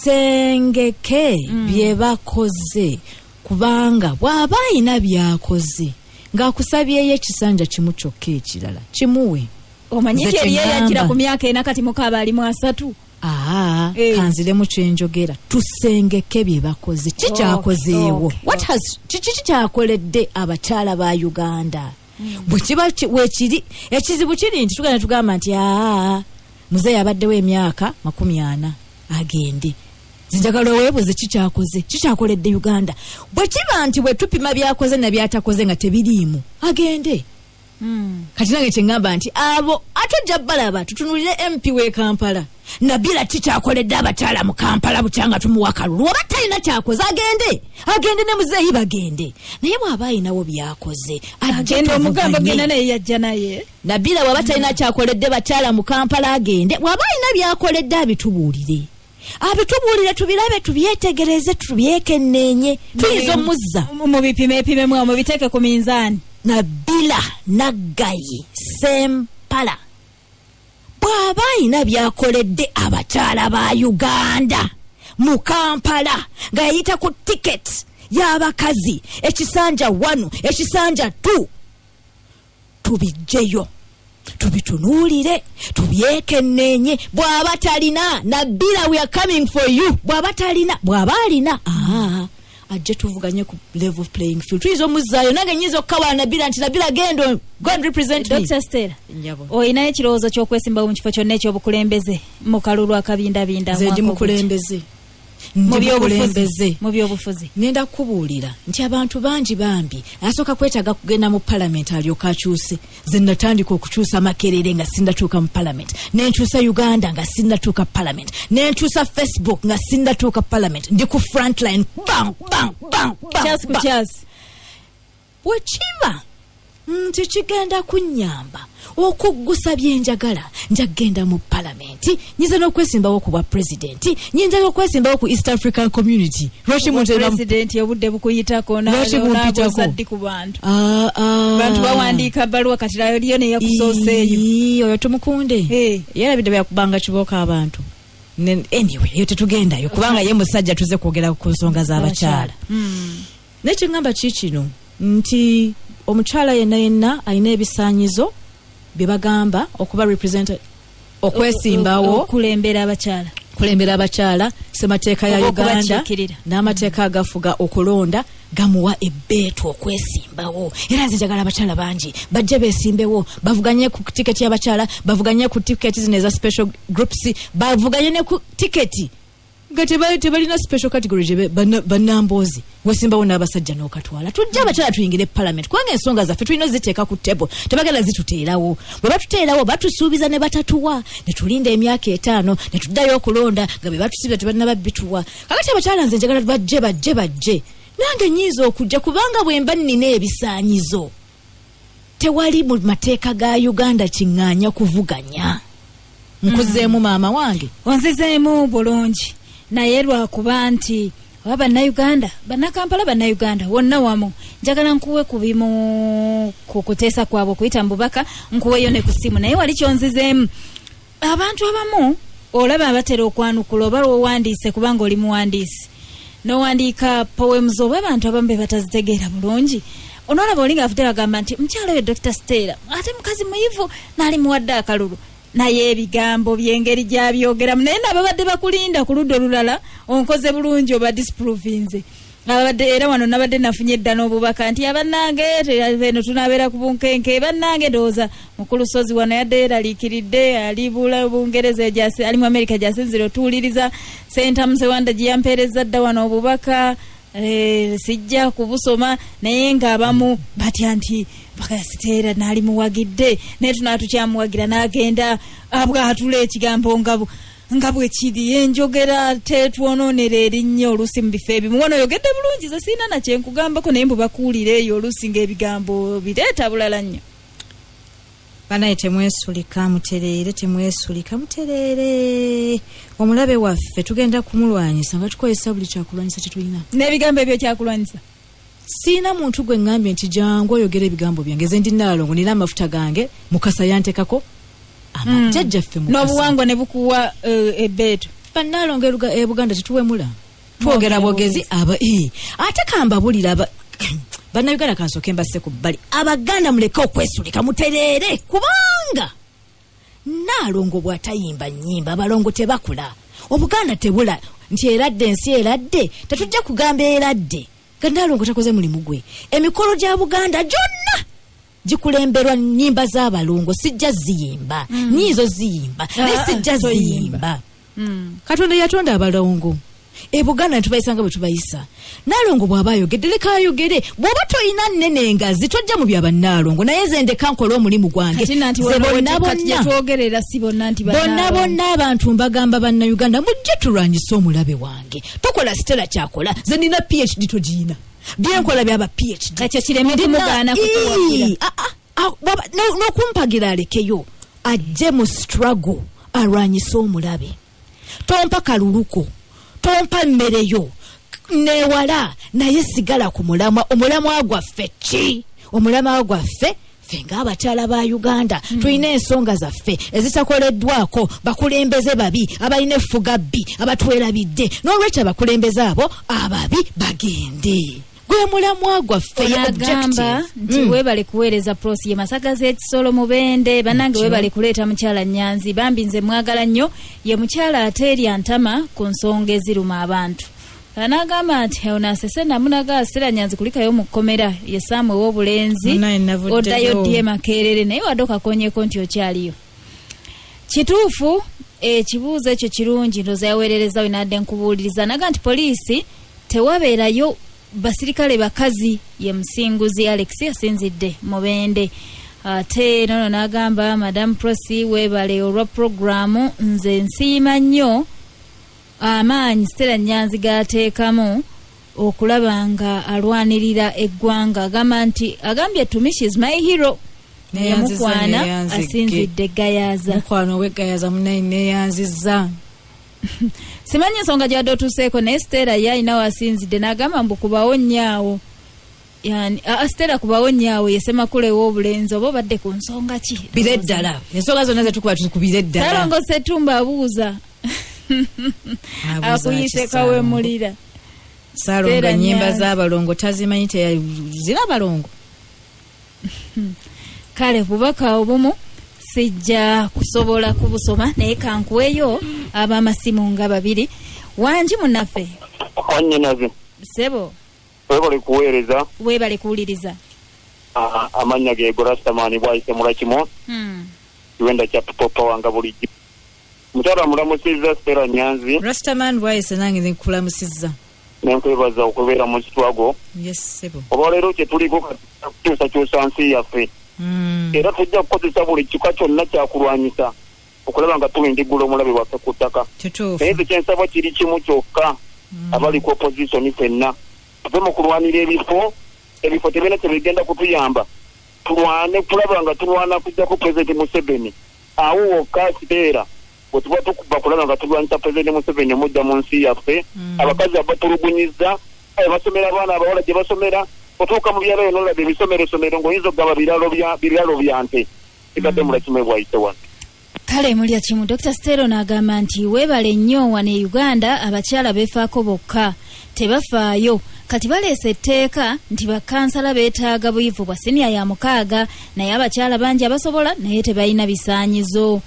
tusengeke bye bakoze, kubanga bw'aba ayina byakoze ng'akusabyeyo ekisanja kimu kyokka, ekirala kimuwe. Omanyi Nze nti eriyo kye eyajjira ŋŋamba. ku myaka 4, kati mukaaba ali mu 30. Aa, kanziremu kyenjogera. Tusengeke bye bakoze. Kikyakozeewo? What has kiki kikyakoledde abakyala ba Uganda? Bwe kiba weekiri, ekizibu kiri nti tugenda tugamba nti aa, muzeeyi abaddewo emyaka 40, agende. Nze njagala oweebuze kikyakoze, kikyakoledde Uganda. Bwe kiba nti bwe tupima byakoze na byatakoze nga tebiriimu, agende. Kati nange kyeŋŋamba nti abo ate ojja balaba. Tutunulire MP w'e Kampala, Nabila. Kikyakoledde abakyala mu Kampala bukyanga tumuwa kalulu? Oba talina kyakoze, agende, agende ne muzeeyi bagende. Naye bw'aba ayinawo byakoze, ajje agenda omugamba tuvuganye. genda naye, yajja naye. Nabila bw'aba talina kyakoledde bakyala mu Kampala, agende. Bw'aba alina byakoledde, abitubuulire, abitubuulire, tubirabe, tubyetegereze, tubyekenneenye, tuyinza omuzza. Mubipimepimemu, mubiteeke ku minzaani. Nabila Naggayi Sempala bw'aba ayina byakoledde abakyala ba Uganda mu Kampala nga yayita ku tiketi y'abakazi, ekisanja 1, ekisanja 2, tubijjeyo, tubitunuulire, tubyekenneenye. Bw'aba talina, Nabila, we are coming for you. Bw'aba talina, bw'aba alina, aa, Ajje tuvuganye ku level playing field. Tuyinza omuzzaayo, nange nyinza okukawa Nabila nti, "Nabila, genda, go and represent me." Dr Stella, Nyabo. olinayo ekirowoozo ky'okwesimbawo mu kifo kyonna ekyobukulembeze mu kalulu akabindabinda Nze ndi mwaka ogujja? mukulembeze. Mu Ndi byobufuzi. mukulembeze. Mu byobufuzi. Ngenda kukubuulira nti abantu bangi bambi asooka kwetaaga kugenda mu palamenti alyoka akyuse. Ze natandika okukyusa Makerere nga sinnatuuka mu palamenti, nenkyusa Uganda nga sinnatuuka palamenti, nenkyusa Facebook nga sinnatuuka palamenti. Ndi ku frontline, bang bang bang bang, Kyasi ku bang. kyasi. Bwe kiba nti kigenda kunnyamba okuggusa byenjagala, nja kugenda mu palamenti. Nyinza n'okwesimbawo ku bwa pulezidenti, nyinza n'okwesimbawo ku East African Community. Lwaki muntera? Pulezidenti obudde bukuyitako. Lwaki bumpitako? Naabuuza ddi ku bantu? Ah, ah. Bantu bawandiika bbaluwa, kati liyo neyakusooseeyo. Ii, oyo tumukunde. Eh. Yerabidde byakubanga kibooko abantu. Anyway, eyo tetugendayo kubanga ye musajja, tuze kwogera ku nsonga z'abakyala. Naye kyeŋŋamba ki kino nti omukyala yenna yenna alina ebisaanyizo bye bagamba okuba represent, okwesimbawo, Okulembera abakyala. Kulembera abakyala. Semateeka ya Oba Uganda okubakiikirira. n'amateeka agafuga okulonda gamuwa ebbeetu okwesimbawo. Era nze njagala abakyala bangi bajje beesimbewo, bavuganye ku tiketi y'abakyala, bavuganye ku tiketi zino eza special groups, bavuganye ne ku tiketi nga tebalina special category gye bannamboozi. Wesimbawo n'abasajja n'okatwala. Tujje abakyala tuyingire parliament, kubanga ensonga zaffe tulina oziteeka ku table. Tebagala zituteerawo. Bwe batuteerawo, batusuubiza ne batatuwa, ne tulinda emyaka 5, ne tuddayo okulonda nga be batusuubiza tebalina bituwa. Kakati abakyala nze njagala bajje, bajje, bajje. Nange nyinza okujja, kubanga bwe mba nnina ebisaanyizo, tewali mu mateeka ga Uganda kiŋŋaanya kuvuganya. Nkuzeemu, maama wange? Onzizeemu bulungi, naye lwakuba nti oba Bannayuganda, Bannakampala, Bannayuganda wonna wamu, njagala nkuwe ku bimu ku kuteesa kwabwe okuyita mu bubaka, nkuweyo ne ku ssimu. Naye wali kyonzizeemu, abantu abamu olaba abatera okwanukula oba lwowandiise, kubanga oli muwandiisi nowandiika poems, oba abantu abamu be batazitegeera bulungi. Onoolaba oli ngaavudde bagamba nti mukyala oyo Dr Stella ate mukazi muyivu, naali muwadde akalulu, naye ebigambo byengeri gyabyogeramu. Naye nababadde bakulinda ku ludda olulala, onkoze bulungi oba disprovinze ababadde. Era wano nabadde nafunye edda n'obubaka nti abannange eno tunabeera ku bunkenke. Bannange, ndowooza mukulu Sozi wano yadde yeraliikiridde, ali bula Bungereza, ali mu Amerika gyasinzire otuwuliriza. Sentamu Sewanda gye yampeereza dda wano obubaka, sijja kubusoma, naye ng'abamu batya nti bakasiteera naali muwagidde, naye tunaa tukyamuwagira n'agenda abwatula ekigambo nga bwe kiri, enjogera tetwonoonera erinnya oluusi mu bifo ebimu. Wano oyogedde bulungi, ze siina nakyenkugambako, naye mbu bakuwulira eyo oluusi ng'ebigambo bireeta bulala nnyo. Banaye, temwesulika, mutereere, temwesulika, mutereere. Omulabe waffe tugenda kumulwanyisa nga tukozesa buli kyakulwanyisa kyetulina. N'ebigambo ebyo kyakulwanyisa. Siina muntu gwe ŋŋambye nti jangu oyogera ebigambo byange. Ze ndi Naalongo, nina amafuta gange, Mukasa yantekako, amajjajjaffe Mukasa. N'obuwangwa ne bukuwa ebbeetu. Bannaalongo e Buganda tetuwemula, twogera bwogezi. Aba ate kambabulira aba Bannayuganda, kansooke mbasse ku bbali. Abaganda muleke okwesulika, mutereere, kubanga Naalongo bw'atayimba nnyimba, abalongo tebakula, Obuganda tebula nti eradde ensi eradde. Tetujja kugamba eradde nga Naalongo takoze mulimu gwe. Emikolo gya Buganda gyonna gikulemberwa nnyimba z'abalongo. Sijja ziyimba, nyiizo ziyimba, naye Ah, sijja toyimba. ziyimba. Katonda yatonda abalongo e Buganda netubayisa nga bwe tubayisa. Naalongo bw'aba ayogedde, leka ayogere. Bw'oba toyina nnene engazi, tojja mu byabannaalongo, naye nze ndeka nkole omulimu gwange. Kati nanti Nze wano bonna kati bonna gyetwogerera si bonna nti bonna bannaalongo. Bonna abantu mbagamba, Bannayuganda, mujje tulwanyise omulabe wange. Tokola Stella kyakola. Nze nina PhD, togiina. Byenkola byaba PhD. Ekyo kireme kumugaana kukuwagira. Ii, ah, ah, ah, n'okumpagira alekeyo, ajje mu struggle alwanyise omulabe. Tompa kaluluko, tompa mmereyo, newala, naye sigala ku mulamwa. Omulamwa gwaffe ki? Omulamwa gwaffe ffe ng'abakyala ba Uganda, tulina ensonga zaffe ezitakoleddwako, bakulembeze babi abalina effuga bbi abatwerabidde. N'olwekyo abakulembeze abo ababi bagende, gwe mulamwa gwaffe, ye Onagamba objective. nti weebale kuweereza Prosi, ye Masaga z'ekisolo Mubende. Bannange, Ntyo. weebale kuleeta mukyala Nyanzi. Bambi nze mwagala nnyo, ye mukyala ateerya ntama ku nsonga eziruma abantu. Anagamba nti ono asese namunaga Stella Nyanzi kulikayo mu kkomera ye Saamu ow'obulenzi. Munaye navuddeyo. Oddayo ddi e Makerere? Naye wadde okakonyeko nti okyaliyo. Kituufu ekibuuzo ekyo kirungi, ndowooza yaweerereza we nadde nkubuuliriza. Naga nti poliisi tewabeerayo basirikale bakazi, ye Musinguzi Alex asinzidde Mubende. Ate nono n'agamba, Madam Prosi weebale olwa puroguramu, nze nsiima nnyo amaanyi Stella Nyanzi g'ateekamu okulaba nga alwanirira eggwanga. Agamba nti agambye to me she is my hero. Neyanziza, Yamukwana neyanzige. asinzidde Gayaza. Mukwano ow'egayaza munaye neyanziza. Simanyi ensonga gyadde otuuseeko, naye Stella ye alinawo asinzidde n'agamba mbu kubawo nnyaawo, yani Stella kubawo nnyaawo ye Ssemakula ew'obulenzi, oba obadde ku nsonga ki? Bire ddala ensonga zonna zetukuba tukubire ddala. Salongo Setumba abuuza. Abuuza Akuyise ki Ssalongo? Kawemulira. Ssalongo Stella ennyimba Nyanzi. z'abalongo tazimanyi, tezira abalongo. Kale bubaka obumu sijja kusobola kubusoma, naye kankuweeyo ab'amasimu nga babiri. Wangi munnaffe? Wannyinaze. Ssebo. Webale kuweereza. Weebale kuwuliriza. Amannya ge Gorastamani Bwayise Mulakimo. Kiwenda kya People Power nga bulijjo. Mukyala mulamusizza Stella Nyanzi. Rastaman Bwayise, nange nkulamusizza. Nenkwebaza okubeera mu struggle. Yes ssebo. Olwaleero kye tuliko kati kukyusakyusa nsi yaffe. Era tujja kukozesa buli kika kyonna kyakulwanyisa okulaba nga tulindigula omulabe waffe ku ttaka. Kituufu. Naye nze kyensaba kiri kimu kyokka, abali ku opposition ffenna tuve mu kulwanira ebifo. Ebifo tebirina kyebigenda kutuyamba. Tulwane kulaba nga tulwana kujjako Pulezidenti Museveni. Awo wokka kiteera bwe tuba tukuba kulaba nga tulwanyisa Pulezidenti Museveni omudda mu nsi yaffe. Abakazi abatulugunyiza basomera, abaana abawala gye basomera, otuuka mu byalo nolaba ebisomerosomero ng'oyinza okugamba biralo bya nte. Sigadde mulakimwe bwayise wano. Kale mulya kimu. Dr Stella n'agamba nti weebale nnyo. Wano e Uganda abakyala beefaako bokka, tebafaayo. Kati baleese etteeka nti bakansala beetaaga buyivu bwa siniya ya 6, naye abakyala bangi abasobola naye tebalina bisaanyizo.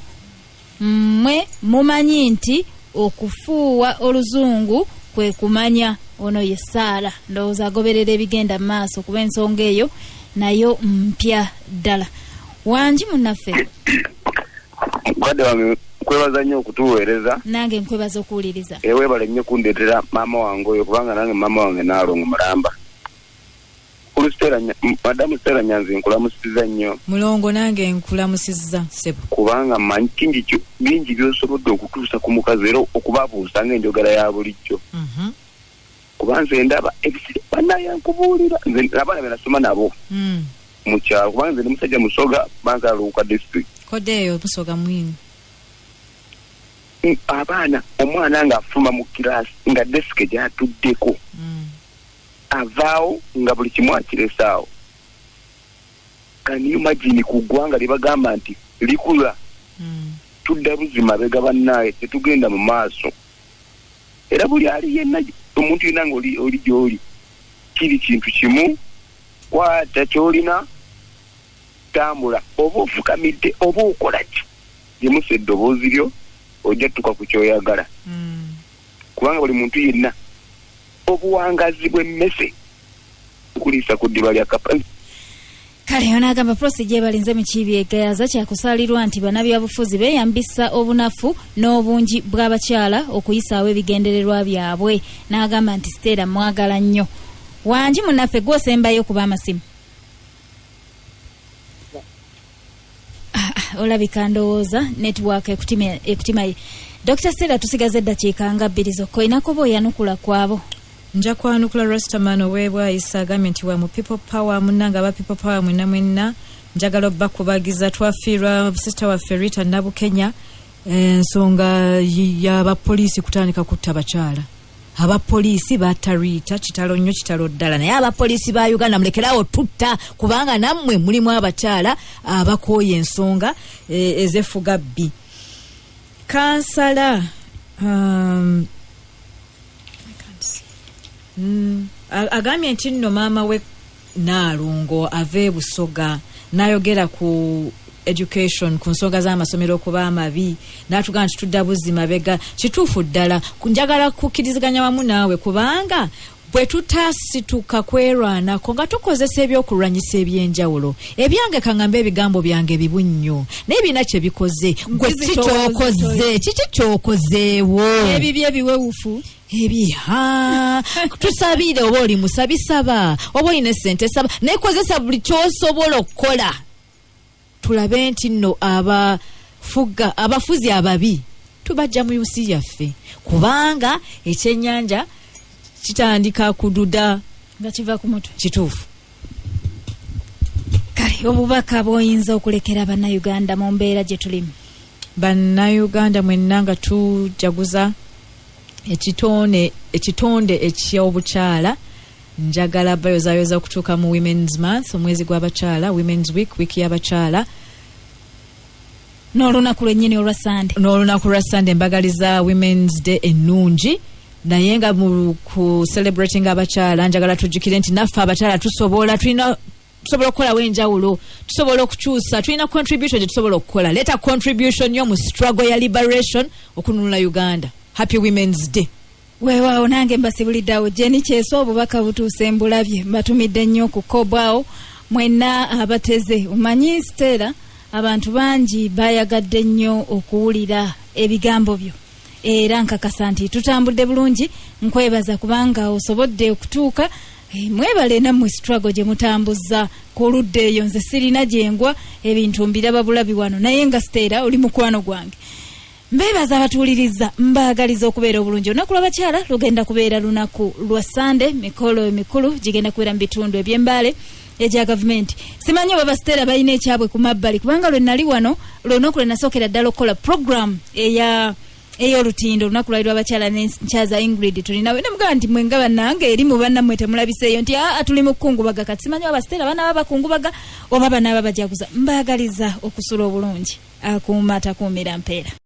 Mmwe mumanyi nti okufuuwa oluzungu kwe kumanya. Ono ye Saara, ndowooza agoberera ebigenda mu maaso, kuba ensonga eyo nayo mpya ddala. Wangi munnaffe? Mukadde wange, nkwebaza nnyo okutuweereza. Nange nkwebaza okuwuliriza. Era weebale nnyo kundeetera maama wange oyo, kubanga nange maama wange Naalongo mulamba. Madamu Stella Nyanzi, nkulamusiza nnyo. Mulongo, nange nkulamusizza ssebo. Kubanga mmanyi kingi bingi by'osobodde okutuusa ku mukazi era okubabuusa ng'enjogera ya bulijjo. Kuba nze ndaba ebisire bannaye, nkubuulira, nze abaana be nasoma nabo mu kyalo, kubanga nze ndi musajja Musoga, banzaala Luuka District. Koddeeyo Musoga mwini. Abaana, omwana ng'afuluma mu kiraasi nga desk gy'atuddeko, avaawo nga buli kimu akiresaawo. Can you imagine ku ggwanga lye bagamba nti likula? Tudda buzima bega bannaaye, tetugenda mu maaso. Era buli ali yenna, omuntu yenna nga oli gy'oli, kiri kintu kimu: kwata ky'olina, tambula, oba ofukamidde oba okola ki, gimusa eddoboozi lyo, ojja tutuuka ku kyoyagala. Kubanga buli muntu yenna, obuwangazi bw'emmese kuliisa ku ddiba lya kapa. Kale onaagamba Prosi gyebalinze mu kiibi egayaza. Kyakusaalirwa nti bannabyabufuzi beeyambisa obunafu n'obungi bw'abakyala okuyisaawo ebigendererwa byabwe. N'agamba nti Stella mwagala nnyo. Wangi munnaffe, gwosembayo kuba amasimu. Olabika ndowooza network ekutimaye. Dr Stella, tusigaze eddakiika nga 2 zokka, olinako oba oyanukula kwabo? Nja kwanukula Rastaman ow'ebwayisa, agambye nti wa mu People Power. Munnange aba People Power mwenna mwenna, njagala obbakubagiza. Twafiirwa sisita waffe Rita Nabukenya. Ensonga y'abapoliisi kutandika kutta bakyala. Abapoliisi batta Rita, kitalo nnyo, kitalo ddala. Naye abapoliisi ba Uganda, mulekerawo tutta, kubanga nammwe mulimu abakyala abakooya ensonga ez'effuga bbi. Kansala agambye nti nno maama we Naalongo ava e Busoga n'ayogera ku education, ku nsonga z'amasomero okuba amabi, n'atugamba nti tudda buzzi mabega. Kituufu ddala. Njagala kukkiriziganya wamu naawe, kubanga bwe tutasituka kwerwanako nga tukozesa ebyokulwanyisa ebyenjawulo, ebyange kaŋŋambe ebigambo byange bibu nnyo, naye birina kye bikoze. Gwe Nkizi ki kyokoze? Kiki kyokozeewo? Ebibyo ebiwewufu. Ebiha tusabire, oba oli musabi saba, oba olina esente saba, naye kozesa buli kyosobola okukola tulabe nti nno abafuga, abafuzi ababi tubajja mu nsi yaffe, kubanga ekyennyanja kitandika kududa nga kiva ku mutwe. Kituufu. Kale obubaka bw'oyinza okulekera Bannayuganda mu mbeera gye tulimu? Bannayuganda mwenna, nga tujaguza ekitonde eky'obukyala, njagala bayozayoza okutuuka mu Women's Month, omwezi gw'abakyala, Women's Week, wiiki y'abakyala, n'olunaku lwennyini olwa Sande. N'olunaku lwa Sande. Mbagaliza Women's Day ennungi, naye nga mu ku celebrating abakyala, njagala tujjukire nti naffe abakyala tusobola, tulina, tusobola okukolawo enjawulo, tusobola okukyusa, tulina contribution gye tusobola okukola. Leeta contribution yo mu struggle ya liberation, okununula Uganda. Happy Women's Day. Weewaawo, nange mbasibulidde awo. Jeni Kyeso, obubaka butuuse, mbulabye, mbatumidde nnyo ku kobwawo mwenna abateze. Omanyi Stella, abantu bangi bayagadde nnyo okuwulira ebigambo byo, era nkakasa nti tutambudde bulungi. Nkwebaza kubanga osobodde okutuuka. Mwebale nammwe struggle gye mutambuza ku ludda eyo. Nze sirina gyengwa, ebintu mbiraba bulabi wano, naye nga Stella oli mukwano gwange. Mbeebaza abatuwuliriza, mbaagaliza okubeera obulungi. Olunaku lw'abakyala lugenda kubeera lunaku lwa Sande, mikolo emikulu gigenda kubeera mu bitundu eby'Embaale egya gavumenti. Simanyi oba Basiteera balina ekyabwe ku mabbali, kubanga lwe nali wano, lwolunaku lwe nasookera ddala okukola program eya ey'olutindo, olunaku lwali lw'abakyala, nenkyaza Ingrid tulinawe, nemugamba nti mwe nga bannange eri mu bannammwe temulabiseeyo, nti aa, tuli mu kukungubaga. Kati simanyi oba Basiteera banaaba bakungubaga oba banaaba bajaguza. Mbaagaliza okusula obulungi. Akuuma atakuumira mpeera.